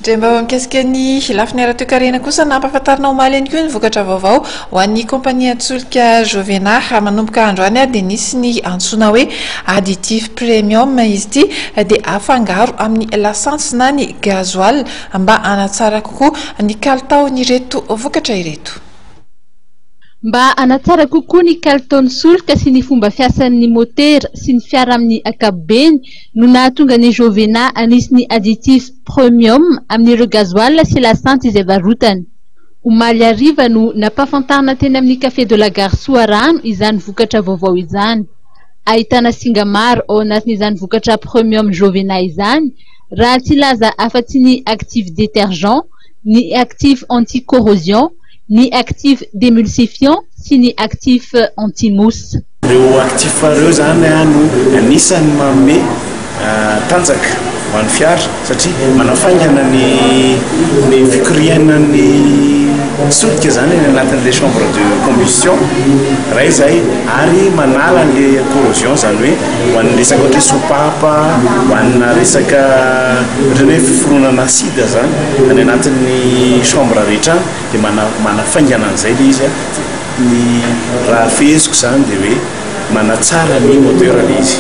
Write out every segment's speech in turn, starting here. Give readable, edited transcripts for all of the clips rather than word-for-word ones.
Andriambaovao mikasika ny lafiny ara-toekarena kosa, nampahafantarina omaly ihany koa ny vokatra vaovao ho an'ny kaompanian-tsolika Jovena. Manomboka androany dia nisy ny antsoina hoe additif premium. Izy ity dia afangaro amin'ny lasantsy na ny gasoil mba hanatsara kokoa ny kalitaon'ireto vokatra ireto. Mba hanatsara kokoa ny kalitaon'ny solika sy ny fomba fiasan'ny motera sy ny fiara amin'ny ankapobeny no nahatonga ny Jovena hanisy ny additif premium amin'ireo gasoil sy lasantsy izay varotany. Omaly hariva no nampahafantarina teny amin'ny Café de la Gare Soarano izany vokatra vaovao izany. Ahitana singa maro ao anatin'izany vokatra premium Jovena izany raha tsy hilaza afa-tsy ny actif détergent, ny actif anti-corrosion, ny actif démulsifiant sy ny actif anti-mousse. Ireo actifs ireo izany no anisan'ny manome tanjaka ho an'ny fiara satria manafaingana ny ny fikorianan'ny solika izany any anatin'ilay chambre de combustion iray izay ary manala an'ilay corrosion izany hoe ho an'ny resaka ohatra hoe soupape, ho an'ny resaka ohatran'ny hoe fiforonana acide izany any anatin'ny chambre rehetra any dia manafaingana an'izay ilay izy. Ny raha feheziko izany dia hoe manatsara ny moteur ilay izy.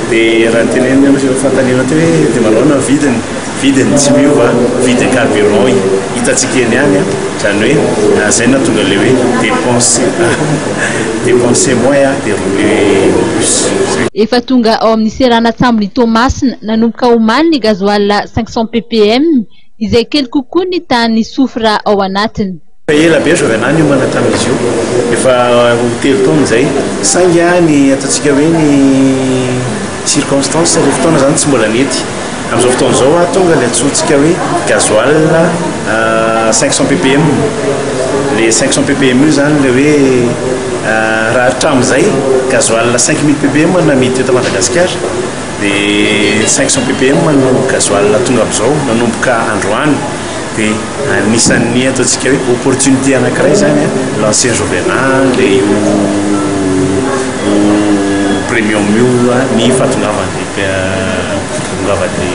Dia raha ny tenenina aloha efa fanontaniana teo hoe dia manahoana ny vidiny? Vidiny tsy miova, vidin'ny carburant hitantsika eny ihany an, izany hoe izay no nahatonga ilay hoe dépenser dépenser moins dia rouler plus. Efa tonga ao amin'ny seranan-tsambon'i Toamasina nanomboka omaly ny gasoil 500 ppm izay kely kokoa ny tahan'ny soufre ao anatiny. Efa ela be Jovena niomana tamin'izy io, efa ho telo taona izay, saingy ny ataontsika hoe ny circonstance ilay fotoana izany tsy mbola nety. Amin'izao fotoana izao tonga ilay antsointsika hoe gasoil 500 ppm. Ilay 500 ppm io izany ilay hoe raha hatramin'izay gasoil 5000 ppm no namidy teto Madagasikara dia 500 ppm no gasoil tonga amin'izao nanomboka androany. Dia anisan'ny ataontsika hoe opportunité anankiray izany an, lancer Jovena ilay io premium io ny fahatongavan'ilay fahatongavan'ilay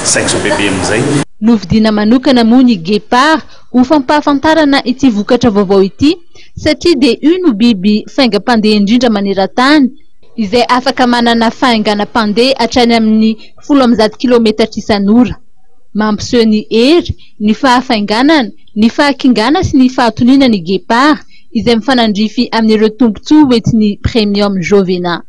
500 ppm izay. Novidiana manokana moa ny Guépard ho fampahafantarana ity vokatra vaovao ity satria dia io no biby faingam-pandeha indrindra maneran-tany, izay afaka manana fahainganam-pandeha hatrany amin'ny 110 kilometatra isan'ora. Mampiseho ny hery, ny fahafainganana, ny fahakingana sy ny fahatoniana ny Guépard, izay mifanandrify amin'ireo tombontsoa hoentin'ny Premium Jovena.